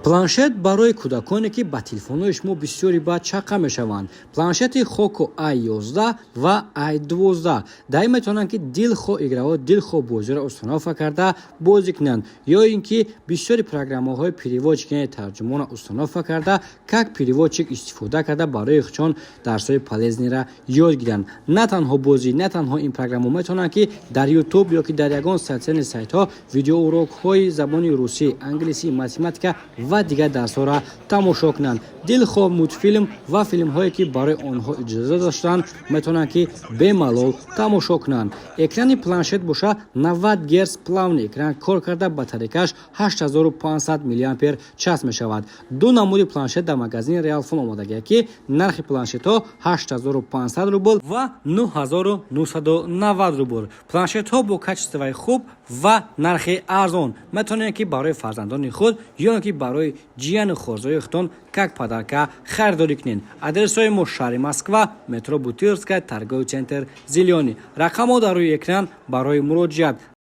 Планшет барои кӯдаконе, ки ба телефонҳои шумо бисёри баъд чаққа мешаванд. Планшети Хоко A11 ва A12 дар ин метавонанд, ки дилхоҳ играҳо, дилхоҳ бозиро установка карда бозӣ кунанд ё ин ки бисёри программаҳои переводчик, яъне тарҷумонро установка карда, как переводчик истифода карда, барои худшон дарсҳои полезныйро ёд гиранд. На танҳо бозӣ, на танҳо ин программа, метавонанд, ки дар Ютуб ё ки дар ягон социальный сайтҳо видеоурокҳои забони русӣ, англисӣ, математика ва дигар дарсҳоро тамошо кунанд. Дилхоҳ мультфилм ва филмҳое, ки барои онҳо иҷоза доштанд, метавонанд, ки бемалол тамошо кунанд. Экрани планшет боша 90 герц, плавный экран кор карда, батарейкаш 8500 миллиампер час мешавад. Ду намуди планшет дар магазини Реалфон омодагия, ки нархи планшетҳо 8500 рубл ва 9990 рубл. Планшетҳо бо качествои хуб ва нархи арзон. Метавонед, ки барои фарзандони худ ё ки барои ҷияну хорзои худтон как подарка харидорӣ кунед. Адресҳои мо: шаҳри Москва, метро Бутырская, торговый центр «Зелёный». Рақамҳо дар рӯи экран барои муроҷиат.